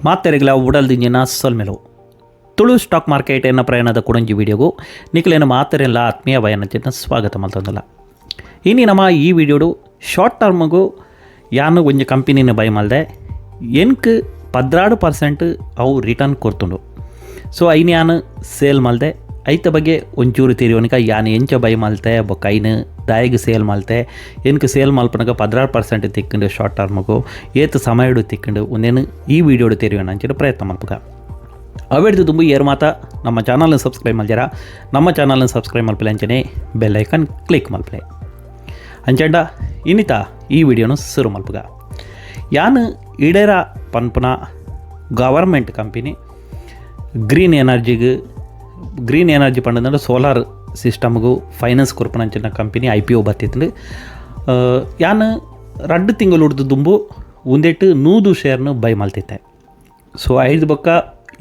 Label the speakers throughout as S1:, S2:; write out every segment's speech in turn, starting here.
S1: ಮಾತೆರೆಗ್ಲ ಉಡಲ್ದಿಂಜಿನ ಸೊಲ್ಮೆಲು Tulu stock market ಎನ್ನ ಪ್ರಯಾಣದ ಕುಡಂಜಿ ವಿಡಿಯೋಗು ನಿಕಲೇನ ಮಾತೆರೆಲ್ಲ ಆತ್ಮೀಯ ಬಯನಚಿನ ಸ್ವಾಗತ ಮಲ್ತಂದಲ್ಲ. ಇನಿ ನಮ್ಮ ಈ ವಿಡಿಯೋಡು ಶಾರ್ಟ್ ಟರ್ಮ್ಗು ಯಾನು ಒಂಜಿ ಕಂಪನಿನ ಬೈ ಮಲ್ದೆ, ಎನ್ಕ್ 12% ಅವು ರಿಟರ್ನ್ ಕೊರ್ತುಂಡು. ಸೊ ಐನ್ ಯಾನು ಸೇಲ್ ಮಲ್ದೆ, ಐತ ಬಗ್ಗೆ ಒಂಚೂರು ತೆರಿಯೋನಿಕ ಯಾನ್ ಎಂಚ ಬೈ ಮಲ್ತೆ, ಬೊಕ್ಕ ಐನ್ ದಾಯಿಗ್ ಸೇಲ್ ಮಲ್ತೆ, ಎನ್ಕ್ ಸೇಲ್ ಮಲ್ಪನಗ 16% ತಿಕ್ಕಿಂಡು, ಶಾರ್ಟ್ ಟರ್ಮ್ಗು ಏತ್ ಸಮಯಡು ತಿಕ್ಕಿಂಡು, ಒಂದೇನು ಈ ವಿಡಿಯೋಡು ತೆರಿಯೋಣ ಅಂಚಿನ ಪ್ರಯತ್ನ ಮಲ್ಪುಗ. ಅವೆಡ್ದು ದುಂಬು ಏರ್ ಮಾತ ನಮ್ಮ ಚಾನಲ್ನ ಸಬ್ಸ್ಕ್ರೈಬ್ ಮಲ್ಜರ, ನಮ್ಮ ಚಾನಲ್ನ ಸಬ್ಸ್ಕ್ರೈಬ್ ಮಲ್ಪಲೆ, ಅಂಚನೆ bell icon click ಮಲ್ಪಲೆ. ಅಂಚಂಡ ಇನ್ನಿತ ಈ ವಿಡಿಯೋನು ಶುರು ಮಲ್ಪುಗ. ಯಾನ್ ಇಡೇರ ಪನ್ಪುನ government company, green ಎನರ್ಜಿಗೆ, green energy ಪಂಡಂದ್ರೆ solar ಸಿಸ್ಟಮ್ಗೂ finance ಕೊರ್ಪುನಂಚಿನ company IPO ಬತ್ತಿತ್ತು. ಯಾನ್ 2 ತಿಂಗಳು ಉಡ್ದು ದುಂಬು ಒಂದೆಟ್ಟು 100 ಶೇರ್ನು ಬೈ ಮಲ್ತಿತ್ತೆ. ಸೊ ಐದು ಬೊಕ್ಕ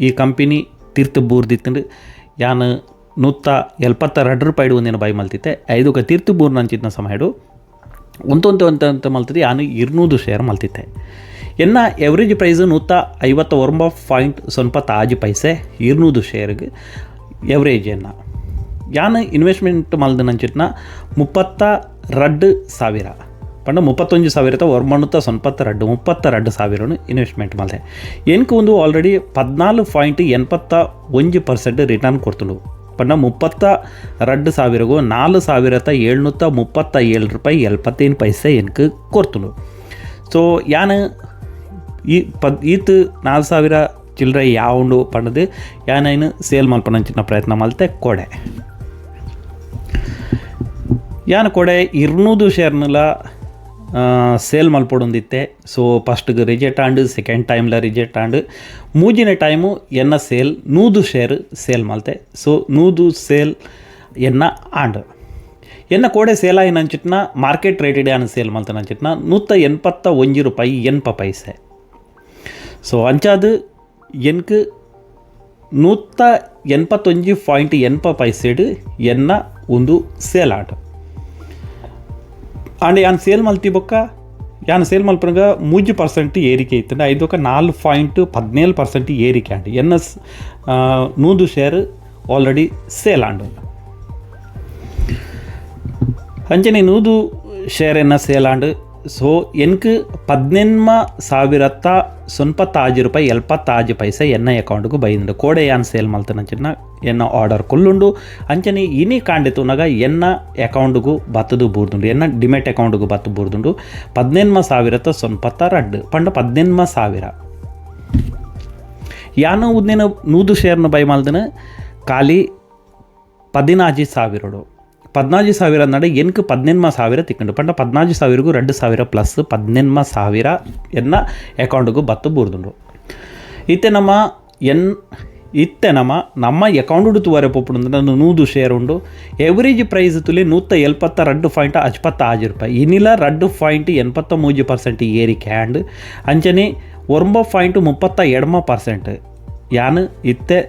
S1: ಈ ಕಂಪನಿ ತೀರ್ಥ ಬೂರ್ದಿತ್ತಂಡು. ಯಾನ್ 172 ರೂಪಾಯಿ ಒಂದಿನ ಬೈ ಮಲ್ತಿತ್ತೆ. ಐದು ತೀರ್ಥ ಬೂರ್ನಂಚಿನ ಸಮಯಡು ಒಂತೊಂತೆ ಒಂತ ಮಲ್ತಿದ್ದೆ. ಯಾನು 200 ಶೇರ್ ಮಲ್ತಿತ್ತೆ. ಎನ್ನ ಎವರೇಜ್ ಪ್ರೈಸ್ 159.96 ಪೈಸೆ 200 ಶೇರ್ಗೆ ಎವರೇಜ್. ಎನ್ನ ಯಾನ್ ಇನ್ವೆಸ್ಟ್ಮೆಂಟ್ ಮಲ್ದನಂಚಿಟ್ನ 32,000 ಪಂಡ 31,992, 32,000 ಇನ್ವೆಸ್ಟ್ಮೆಂಟ್ ಮಲ್ದೆ. ಎನ್ಕ್ ಒಂದು ಆಲ್ರೆಡಿ 14.81% ರಿಟರ್ನ್ ಕೊಡ್ತುಂಡು. ಪಂಡ 32,000ಗೂ 4,737 ರೂಪಾಯಿ 75 ಪೈಸೆ ಎನ್ಕ್ ಕೊರ್ತುಂಡು. ಸೊ ಯಾನ್ ಈ ಪದ್ ಈತ್ 4,000 ಚಿಲ್ಲರೆ ಯಾವುಂಡು ಪಂಡದು ಯಾನೈನು ಸೇಲ್ ಮಲ್ಪನಂಚಿನ ಪ್ರಯತ್ನ ಮಲ್ತೆ. ಕೊಡೆ ಯಾನ್ ಕೊಡೆ 200 ಶೇರ್ನಲ ಸೇಲ್ ಮಲ್ಪೊಡೊಂದಿತ್ತೆ. ಸೊ ಫಸ್ಟ್ಗೆ reject and, second ಟೈಮ್ಲ reject and, ಮೂಜಿನ time ಎನ್ನ sale 100 share sale ಮಲ್ತೆ. So 100 sale ಎನ್ನ ಆಂಡ್. ಎನ್ನ ಕೋಡೆ ಸೇಲ್ ಆಯಿನಂಚಿಟ್ನ ಮಾರ್ಕೆಟ್ ರೇಟ್ ಇಡೆ ಯಾನ್ ಸೇಲ್ ಮಲ್ತನಂಚಿಟ್ನ 181 ರೂಪಾಯಿ 80 ಪೈಸೆ. ಸೊ ಅಂಚಾದು ಎನ್ಕ್ 181.80 ಪೈಸೆಡ್ ಎನ್ನ ಒಂದು ಸೇಲ್ ಆಂಡ್. ಆಂಡ್ ಯಾನ್ ಸೇಲ್ ಮಲ್ತಿ ಬೊಕ್ಕ, ಯಾನ್ ಸೇಲ್ ಮಲ್ಪನಗ 3% ಏರಿಕೆ ಇತ್ತು. ಐದು ಬೊಕ್ಕ 4.17% ಏರಿಕೆ and. N 100 share already sale and. ಅಂಚನೆ 100 ಶೇರ್ ಎನ್ನ sale and. So ಎನ್ಕ್ 18,096 ರೂಪಾಯಿ 76 ಪೈಸೆ ಎನ್ನ ಅಕೌಂಟ್ಗೂ ಬೈಂದು. ಕೋಡೆ ಯಾನ್ ಸೇಲ್ ಮಲ್ತನಂಚಿನ ಎನ್ನ ಆರ್ಡರ್ ಕೊಲ್ಲುಂಡು. ಅಂಚನೆ ಇನಿ ಕಾಂಡೆ ತೂನಗ ಎನ್ನ ಅಕೌಂಟ್ಗೂ ಬತ್ತದು ಬೂರ್ದುಂಡು, ಎನ್ನ ಡಿಮೆಟ್ ಅಕೌಂಟ್ಗೂ ಬತ್ತು ಬೂರ್ದುಂಡು 18,092 ಪಂಡ 18,000. ಯಾನು ಉದ್ನೇನ 100 ಶೇರ್ನ ಬೈ ಮಲ್ದನ ಖಾಲಿ 16,000. 14,000 ಅಂದಾಂಡ ಎನ್ಕ್ 18,000 ತಿಕ್ಕಂಡು. ಪಂಡ 14,000ಗೂ 2,000 ಪ್ಲಸ್ 18,000 ಎನ್ನ ಅಕೌಂಟ್ಗೂ ಬತ್ತು ಬೂರ್ದುಂಡು. ಇತ್ತೆ ನಮ್ಮ ಎನ್ ಇತ್ತೆ ನಮ್ಮ ನಮ್ಮ ಅಕೌಂಟ್ ತೂವರೆ ಪೋಪುಂಡು. 100 ಶೇರ್ ಉಂಡು. ಎವರೇಜ್ ಪ್ರೈಸ್ ತುಲಿ 172.56 ರೂಪಾಯಿ. ಇನಿಲ 2.83% ಏರಿಕೆ ಆ್ಯಂಡ್. ಅಂಚನೆ 9.38% ಯಾನ್ ಇತ್ತೆ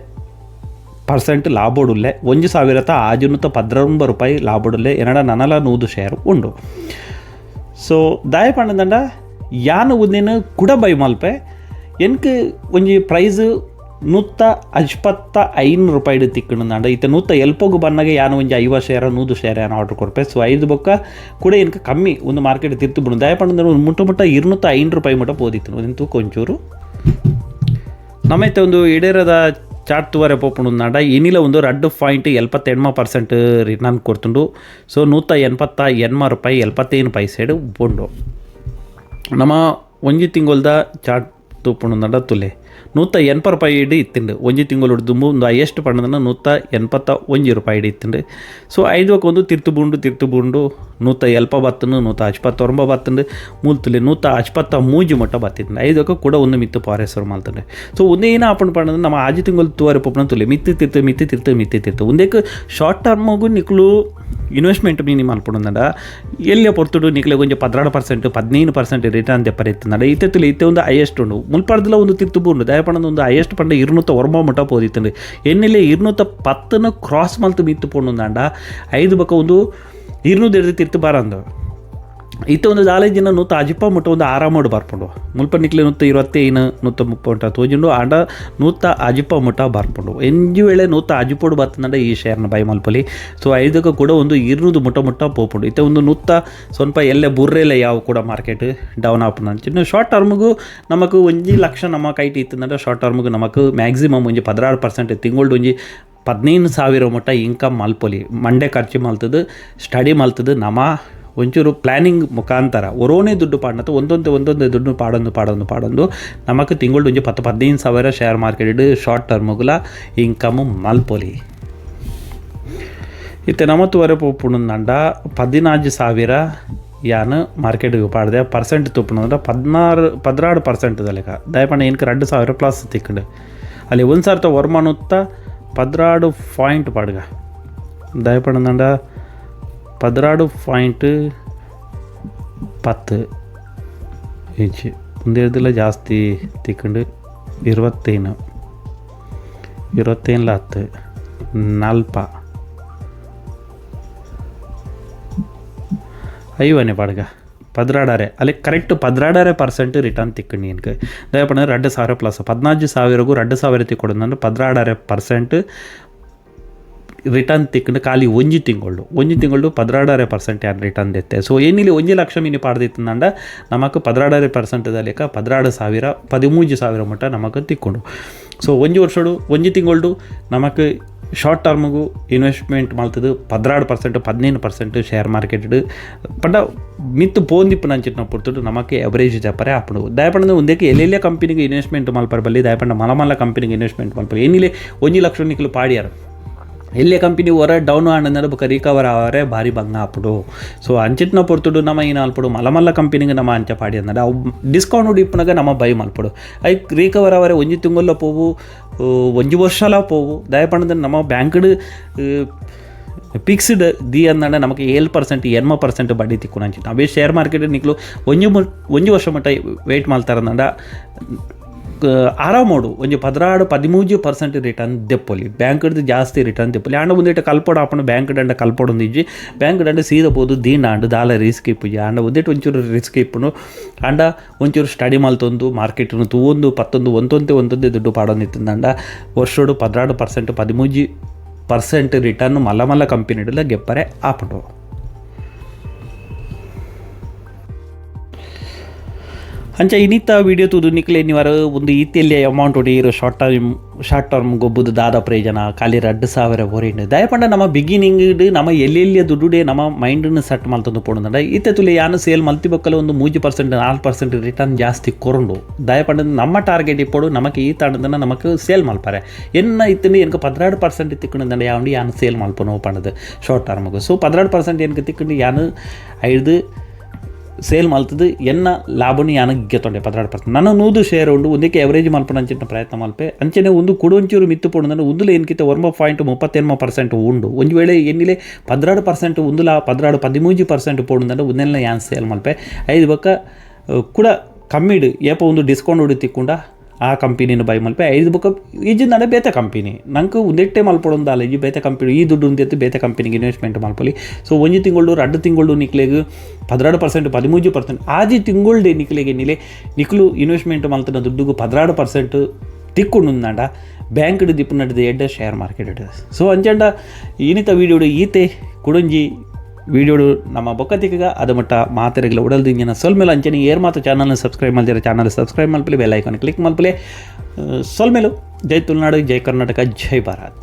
S1: ಪರ್ಸೆಂಟ್ ಲಾಭೋಡುಲ್ಲೆ. 1,619 ರೂಪಾಯಿ ಲಾಭೋಡುಲ್ಲೆ. ಎನ್ನಡ ನನಲ 100 ಶೇರ್ ಉಂಡು. ಸೊ ದಾಯ ಪಂಡದಂಡ ಯಾನ್ ಉಂದೆನ್ ಕುಡ ಬೈ ಮಲ್ಪೆ. ಎನ್ಕ್ ಒಂಜಿ ಪ್ರೈಸ್ 155 ರೂಪಾಯಿಡ್ ತಿಕ್ಕಣಂದಾಂಡ, ಇತ್ತೆ 150ಗ್ ಬನ್ನಗ ಯಾನ್ ಒಂಜಿ 50 ಶೇರ 100 ಶೇರ್ ಯಾನ್ ಆರ್ಡರ್ ಕೊರ್ಪೆ. ಸೊ ಐದು ಬೊಕ್ಕ ಕೂಡ ಎನ್ಕ್ ಕಮ್ಮಿ ಒಂದು ಮಾರ್ಕೆಟ್ ತಿರ್ತು ಬಿಡು. ದಾಯ ಪಂಡಂದ್ರೆ ಒಂದು ಮುಟ್ಟ ಮುಟ್ಟ 205 ರೂಪಾಯಿ ಮುಟ್ಟ ಪೋದಿತ್ತು. ಒಂದು ತೂಕ ಒಂಚೂರು. ನಮ್ಮೈತೆ ಒಂದು ಇಡೇರದ ಚಾರ್ಟ್ ತೂವರೆ ಪೋಪುಂಡು. ಇನಿಲ ಒಂದು 2.78% ರಿಟರ್ನ್ ಕೊಡ್ತುಂಡು. ಸೊ 188 ರೂಪಾಯಿ 75 ಪೈಸೆಡ್ ಉಂಡು. ನಮ್ಮ ಒಂಜಿ ತಿಂಗೊಲ್ದ ಚಾರ್ಟ್ ತೂಪುಂಡು ತುಲೆ, 180 ರೂಪಾಯಿ ಇಡಿ ಇತ್ತಿಂಡು. ಒಂಜಿ ತಿಂಗಳು ದುಂಬು ಒಂದು ಹೈಯೆಸ್ಟ್ ಪಂಡದನ್ನ 181 ರೂಪಾಯಿ ಇಡಿ ಇತ್ತಿಂಡು. ಸೊ ಐದು ಒಂದು ತಿರ್ತು ಬುಂಡು, ತಿರ್ತು ಬುಂಡು 180 ಬತ್ತನು, 159 ಬತ್ತಂಡು, ಮೂಲ್ತುಲೆ 153 ಮಟ್ಟ ಬತ್ತಿತ್ತು. ಐದಕ್ಕೆ ಕೂಡ ಒಂದು ಮಿತ್ತು ಪಾರೇಸರು ಮಲ್ತಂಡೆ. ಸೊ ಒಂದೇನ ಆಪುಂಡು ಪಂಡದ ನಮ್ಮ ಆಜಿ ತಿಂಗಳು ತೂವರೆ ಪೋಪುನ ತುಲೆ, ಮಿತ್ತು ತಿರ್ತು, ಮಿತ್ತು ತಿರ್ತು, ಮಿತ್ತು ತಿರ್ತು. ಒಂದೇಕ್ ಶಾರ್ಟ್ ಟರ್ಮ್ಗೂ ನಿಕ್ಲು ಇನ್ವೆಸ್ಟ್ಮೆಂಟ್ ಮೀನಿ ಮಲ್ಪುಂಡಂಡ ಎಲ್ಲಿಯ ಪೊರ್ತುಡು ನಿಕ್ಲೆ ಒಂಜಿ 12%, 15% ರಿಟರ್ನ್ ದೆಪ್ಪರೆ ಇತ್ತಂಡ. ಇತ್ತೆ ತುಲೆ, ಇತ್ತೆ ಒಂದು ಹೈಯೆಸ್ಟ್ ಉಂಡು. ಮುಲ್ಪಡ್ದಲ ಒಂದು ತಿರ್ತು ಬೂಂಡು. ದಯಪಂಡ ಒಂದು ಹೈಯೆಸ್ಟ್ ಪಂಡ 209 ಮುಟ್ಟ ಪೋದಿತ್ತಂಡು. ಎನ್ನೆಲೆ 210ನ ಕ್ರಾಸ್ ಮಲ್ತು ಮಿತ್ತು ಪೋಂಡುಂದಾಂಡ ಐದು ಬೊಕ್ಕ ಒಂದು 200 ಹಿಡ್ದು ತಿರ್ತು ಬಾರಂದು. ಇತ್ತೆ ಒಂದು ದಾಲೇಜಿನ ನೂತ ಅಜಿಪ ಮುಟ್ಟ ಒಂದು ಆರಾಮೋಡು ಬರ್ಪುಂಡು. ಮುಲ್ಪ ನಿಕ್ಲೆ 125 130 ಮುಟ್ಟ ತೋಜುಂಡು. ಆಂಡ ನೂತ ಅಜಿಪ ಮುಟ್ಟ ಬರ್ಪುಂಡು. ಎಂಜಿ ವೇಳೆ ನೂತ ಅಜಿಪೋಡು ಬತ್ತಂಡ ಈ ಶೇರ್ನ ಬೈ ಮಲ್ಪೊಲಿ. ಸೊ ಐದಕ್ಕೆ ಕೂಡ ಒಂದು 200 ಮುಟ್ಟ ಮುಟ್ಟ ಪೋಪುಂಡು. ಇತ್ತೆ ಒಂದು ನೂತ ಸ್ವಲ್ಪ ಎಲ್ಲೆ ಬುರ್ರೆಲೆ ಯಾವ ಕೂಡ ಮಾರ್ಕೆಟ್ ಡೌನ್ ಆಪುಂಡು. ಇನ್ನು ಶಾರ್ಟ್ ಟರ್ಮ್ಗೂ ನಮಕ್ 1 ಲಕ್ಷ ನಮ್ಮ ಕೈಟ್ ಇತ್ತಂದ್ರೆ ಶಾರ್ಟ್ ಟರ್ಮ್ಗೂ ನಮಕ್ ಮ್ಯಾಕ್ಸಿಮಮ್ ಒಂಜಿ 16% ತಿಂಗಳು ಒಂಜಿ 15,000 ಮುಟ್ಟ ಇನ್ಕಮ್ ಮಲ್ಪೊಲಿ. ಮಂಡೆ ಖರ್ಚು ಮಲ್ತದು, ಸ್ಟಡಿ ಮಲ್ತದು, ನಮ ಒಂಚೂರು ಪ್ಲ್ಯಾನಿಂಗ್ ಮುಖಾಂತರ ಒರೋನೇ ದುಡ್ಡು ಪಾಡ್ನತ ಒಂದೊಂದು ಒಂದೊಂದು ದುಡ್ಡು ಪಾಡೊಂದು ಪಾಡೊಂದು ಪಾಡೊಂದು ನಮಕ್ ತಿಂಗಳು ಒಂಜಿ 10-15 ಸಾವಿರ share market short ಟರ್ಮ್ಗುಲ income ಮಲ್ಪೊಲಿ. ಇತ್ತೆ ನಮ ತೂವರೆ ಪೋಪುಂಡಂಡ 14,000 ಯಾನ್ ಮಾರ್ಕೆಟ್ಗೆ ಪಾಡ್ದೆ. ಪರ್ಸೆಂಟ್ ತೂಪುಂಡು 16 12% ಲೆಕ್ಕ. ದಯಪಂಡ ಎನ್ಕ್ 2,000 ಪ್ಲಸ್ ತಿಕ್ಕುಂಡು. ಅಲ್ಲಿ ಒಂದು ಸಾವಿರದ ಒರ್ಮನುತ್ತ 12 ಪಾಯಿಂಟ್ ಪಾಡ್ಗ. ದಯಪಂಡ 12.10 ಇಂಚ್ ಉಂದೆರ್ದಿಲ ಜಾಸ್ತಿ ತಿಕ್ಕುಂಡು. 25 25 10 ನಲ್ಪ ಐವನೆ ಪಾಡ್ಗ 16 ಅಲ್ಲಿ ಕರೆಕ್ಟ್ 16% ರಿಟರ್ನ್ ತಿಕ್ಕಂಡು ಎನ್ಕ್. ದಯಪಂಡ 2,000 ಪ್ಲಸ್ 14,000ಗೂ 2,000 ತಿಕ್ಕೊಡು 16% ರಿಟರ್ನ್ ತಿಕ್ಕಂಡು. ಖಾಲಿ ಒಂಜಿ ತಿಂಗಳು, ಒಂಜಿ ತಿಂಗಳು 16% ಯಾನ್ ರಿಟರ್ನ್ ದೆತ್ತೆ. ಸೊ ಏನಿಲ್ಲ, 1 ಲಕ್ಷ ಮಿನಿ ಪಾಡ್ದಿತ್ತಂಡ ನಮಕ್ 16% ಲೆಕ್ಕ 16,000 13,000 ಮುಟ್ಟ ನಮಕ್ ತಿಕ್ಕೊಂಡು. ಸೊ ಒಂಜಿ ವರ್ಷಡು ಒಂಜಿ ತಿಂಗಳು ನಮಕ್ ಶಾರ್ಟ್ ಟರ್ಮ್ಗೂ ಇನ್ವೆಸ್ಟ್ಮೆಂಟ್ ಮಲ್ತದು 16% 15% ಶೇರ್ ಮಾರ್ಕೆಟ್ ಪಂಡ ಮಿತ್ತು ಪೋಂದಿಪ್ಪುನಂಚಿನ ಪೊರ್ತುಡು ನಮಕ್ ಎವರೇಜ್ ಜಪ್ಪರೆ ಆಪುಂಡು. ದಯಪಂಡ ಉಂದೆಕ್ ಎಲ್ಲೆಲ್ಲ ಕಂಪನಿಗೆ ಇನ್ವೆಸ್ಟ್ಮೆಂಟ್ ಮಲ್ಪರೆ ಬಲ್ಲಿ. ದಯಪಂಡ ಮಲ ಮಲ್ಲ ಕಂಪನಿಗೆ ಇನ್ವೆಸ್ಟ್ಮೆಂಟ್ ಮಲ್ಪರೆ. ಏನಿಲ್ಲ, 1 ಲಕ್ಷ ನಿಕ್ಲು ಪಾಡಿಯಾರ, ಎಲ್ಲೇ ಕಂಪನಿ ಹೊರ ಡೌನ್ ಆಂಡ ಬೊಕ ರಿಕವರ್ ಆವರೆ ಭಾರಿ ಬಂಗ ಆಪುಂಡು. ಸೊ ಅಂಚಿಟ್ನ ಪೊರ್ತುಡು ನಮ ಏನ ಮಲ್ಪೊಡು, ಮಲ್ಲ ಮಲ್ಲ ಕಂಪನಿಗೆ ನಮ ಅಂಚ ಪಾಡಿ ಅಂದಂಡ ಅವು ಡಿಸ್ಕೌಂಟ್ ಇಪ್ಪುನಗ ನಮ ಬೈ ಮಲ್ಪೊಡು. ಐಕ್ ರಿಕವರ್ ಆವರೆ ಒಂಜಿ ತಿಂಗೊಲ್ಲ ಪೋವು, ಒಂಜಿ ವರ್ಷಲ ಪೋವು. ದಯಪಂಡ ನಮ್ಮ ಬ್ಯಾಂಕ್ಡ್ ಫಿಕ್ಸ್ಡ್ the ಅಂದಂಡ ನಮಕ್ 7% 8% ಬಡ್ಡಿ ತಿಕ್ಕುನಂಚಿನ. ಅವೇ ಶೇರ್ ಮಾರ್ಕೆಟ್ ನಿಕ್ಲು ಒಂಜಿ ಒಂಜಿ ವರ್ಷ ಮಟ್ಟ ವೇಟ್ ಮಲ್ತಾರಂದಂಡ ಆರಾಮೋಡು ಒಂಜಿ 16 13% ರಿಟರ್ನ್ ದೆಪ್ಪೊಲಿ. ಬ್ಯಾಂಕ್ಡ್ದು ಜಾಸ್ತಿ ರಿಟರ್ನ್ ದೆಪ್ಪೊಲಿ. ಆಂಡ ಒಂದಿಟ್ಟು ಕಲ್ಪೊಡು ಆಪುಂಡು. ಬ್ಯಾಂಕ್ ದಂಡ ಕಲ್ಪೊಡು ಇಜ್ಜಿ. ಬ್ಯಾಂಕ್ ದಂಡ ಸೀದ ಪೋದು ದೀಂಡ ದಾಲ ರಿಸ್ಕ್ ಇಪ್ಪುಜಿ. ಆಂಡ ಒಂದಿಟ್ಟು ಒಂಚೂರು ರಿಸ್ಕ್ ಇಪ್ಪುಂಡು. ಆಂಡ ಒಂಚೂರು ಸ್ಟಡಿ ಮಲ್ತೊಂದು ಮಾರ್ಕೆಟ್ನು ತೂವೊಂದು ಪತ್ತೊಂದು ಒಂತೊಂತೆ ಒಂತೊಂತೆ ದುಡ್ಡು ಪಾಡೊಂದಿತ್ತಂಡ ವರ್ಷೋಡು 16% 13% ರಿಟರ್ನ್ ಮಲ್ಲ ಮಲ್ಲ ಕಂಪನಿಡ್ಲ ಗೆಪ್ಪರೆ ಆಪುಂಡು. ಅಂಚ ಇನಿತ ವೀಡಿಯೋ ತೂದು ನಿಕ್ಲೆ ನಿವರ ಒಂದು ಈತೆಲ್ಲಿಯ ಅಮೌಂಟ್ ಇರೋ short time short term ಗೊಬ್ಬುದು ದಾದ ಪ್ರಯೋಜನ? ಖಾಲಿ 2,000 ಒರಿಂಡು. ದಯಪಂಡ ನಮ್ಮ ಬಿಗಿನಿಂಗ್ ನಮ್ಮ ಎಲ್ಲೆಲ್ಲಿಯ ದುಡ್ಡುಡೆ ನಮ್ಮ ಮೈಂಡನ್ನು ಸೆಟ್ ಮಲ್ತೊಂದು ಪೋಡುಂಡ. ಈತೆ ತುಲೆ ಯಾನು ಸೇಲ್ ಮಲ್ತಿ ಬೊಕ್ಕಲ ಒಂದು 3% 4% ರಿಟರ್ನ್ ಜಾಸ್ತಿ ಕೊರಂಡು. ದಯಪಂಡ ನಮ್ಮ ಟಾರ್ಗೆಟ್ ಇಪ್ಪೊಡು. ನಮಕ್ ಈ ತಾಂಡದನ್ನ ನಮಕ್ ಸೇಲ್ ಮಲ್ಪರೆ ಎನ್ನ ಇತ್ತಂಡು ಎನ್ಕ 16% ತಿಕ್ಕುಂಡು ಯಾವಂಡು ಯಾನು ಸೇಲ್ ಮಲ್ಪನೋ ಪಂಡದು ಶಾರ್ಟ್ ಟರ್ಮ್ಗೆ. ಸೊ 16% ಎನ್ಕ ತಿಕ್ಕುಂಡು, ಯಾನು ಐದು ಸೇಲ್ ಮಲ್ತದು ಎನ್ನ ಲಾಭನು ಯಾನ ಗೆತ್ತೊಂಡೆ 16%. ನನ್ನ 100 ಶೇರ್ ಉಂಡು. ಒಂದಕ್ಕೆ ಎವರೇಜ್ ಮಲ್ಪನ ಅಂಚಿನ ಪ್ರಯತ್ನ ಮಲ್ಪೆ. ಅಂಚನೆ ಒಂದು ಕುಡೊಂಚೂರು ಮಿತ್ತು ಪೋಡುಂದಂಡ ಉಂದುಲ ಎನ್ಕಿತ 9.38% ಉಂಡು. ಒಂದು ವೇಳೆ ಎನ್ನಿಲೆ 16% ಉಂದುಲ 16 13% ಪೋಡುಂದಂಡ ಉಂದೆಲ್ಲ ಯಾನ್ ಸೇಲ್ ಮಲ್ಪೆ. ಐದು ಬೊಕ್ಕ ಕೂಡ ಕಮ್ಮಿಡು ಏಪ ಒಂದು ಡಿಸ್ಕೌಂಟ್ ಉಡಿ ತಿಕ್ಕುಂಡ ಆ ಕಂಪನಿನ ಬೈ ಮಲ್ಪೆ. ಐದು ಬೊಕ್ಕ ಇಜ್ಜಿಂದಂಡ ಬೇತೆ ಕಂಪನಿ ನಂಗೆ ಒಂದೆಟ್ಟೆ ಮಲ್ಪೊಡೊಂದಾಲ ಇಜ್ಜಿ. ಬೇತೆ ಕಂಪನಿ ಈ ದುಡ್ಡು ಉಂದೆತ್ತು ಬೇತೆ ಕಂಪನಿಗೆ ಇನ್ವೆಸ್ಟ್ಮೆಂಟ್ ಮಲ್ಪೊಲಿ. ಸೊ ಒಂಜಿ ತಿಂಗಳು 2 ತಿಂಗಳು ನಿಕ್ಲೆಗ್ 16% 13% ಆಜಿ ತಿಂಗಳ್ಡೆ ನಿಕ್ಲೆಗೆ ನಿಲೆ ನಿಕ್ಲು ಇನ್ವೆಸ್ಟ್ಮೆಂಟ್ ಮಲ್ತನ ದುಡ್ಡುಗು 16% ತಿಕ್ಕುಂಡುಂದಾಂಡ ಬ್ಯಾಂಕ್ ದಿಪ್ಪುನಡ್ದು ಎಡ್ಡೆ share market. So ಅಂಚಂಡ ಈನಿತ ವೀಡಿಯೋಡು ಈತೆ. ಕುಡೊಂಜಿ ವೀಡಿಯೋಡು ನಮ್ಮ ಬೊಕ್ಕತಿಗ ಅದು ಮಟ್ಟ ಮಾತೆರೆಗ್ಲ ಉಡಲ್ದಿಂಜಿನ ಸೊಲ್ಮೆಲು. ಅಂಚನೆ ಏರ್ ಮಾತ ಚಾನಲ್ನ ಸಬ್ಸ್ಕ್ರೈಬ್ ಮಲ್ದಿರ ಚಾನಲ್ ಸಬ್ಸ್ಕ್ರೈಬ್ ಮಲ್ಪಲೆ, bell icon click ಮಲ್ಪಲೆ. ಸೊಲ್ಮೆಲು. ಜೈ ತುಳುನಾಡು, ಜೈ ಕರ್ನಾಟಕ, ಜೈ ಭಾರತ್.